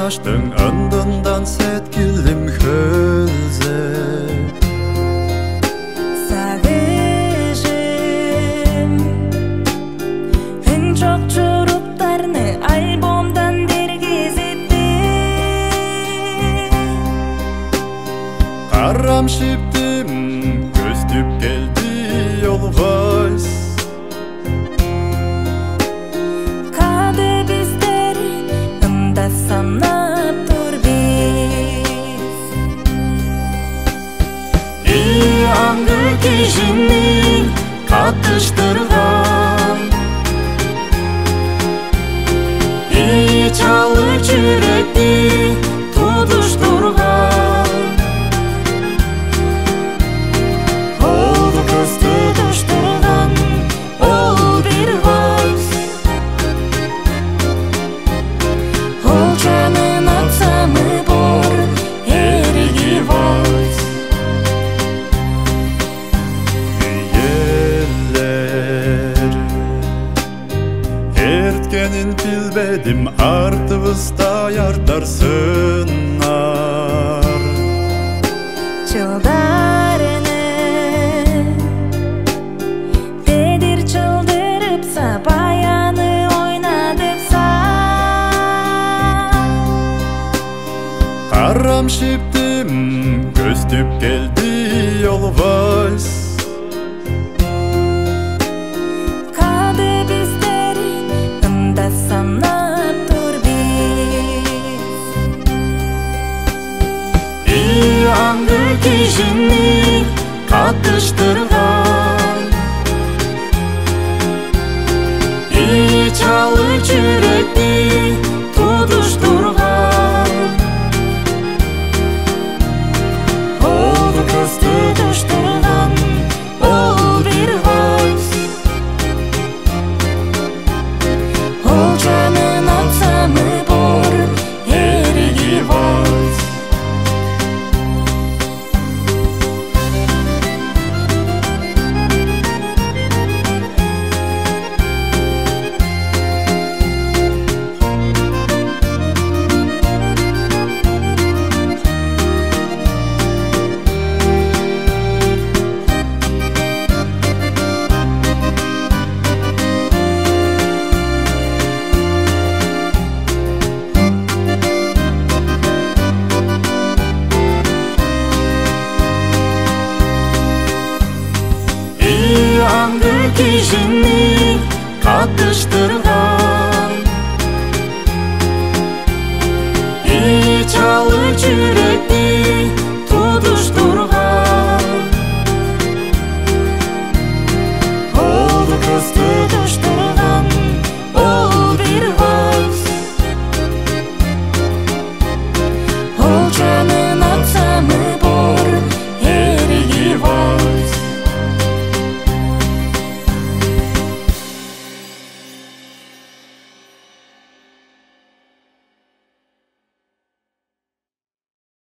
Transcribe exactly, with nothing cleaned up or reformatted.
Аштың ындындан сеткилим хөлзе. Сагыжым ынчок чуруктарны альбомдан дергизипти. Карам шиптим көстүп келди ол вальс. Кады бистер ында санап тур бис. И аңгы кижини каттыштырган, и чалыг чүректи тудуштурган, ол кысты туштурган. Ол бир вальс, ол чанын атсамы бор эрги вальс. Үелер эрткенин билбедим, артывыстай артар сыннар. Чылдарыны дедир чылдырыпса, баяны ойнадыпса. Карам шиптим көстүп келди ол вальс. Кады бистер ында санап тур бис. И аңгы кижини каттыштырган, и чалыг чүректи тудуштурган, ол кысты туштурган. Ол бир вальс, ол чанын атсамы бор эрги вальс. И аңгы кижини каттыштырган.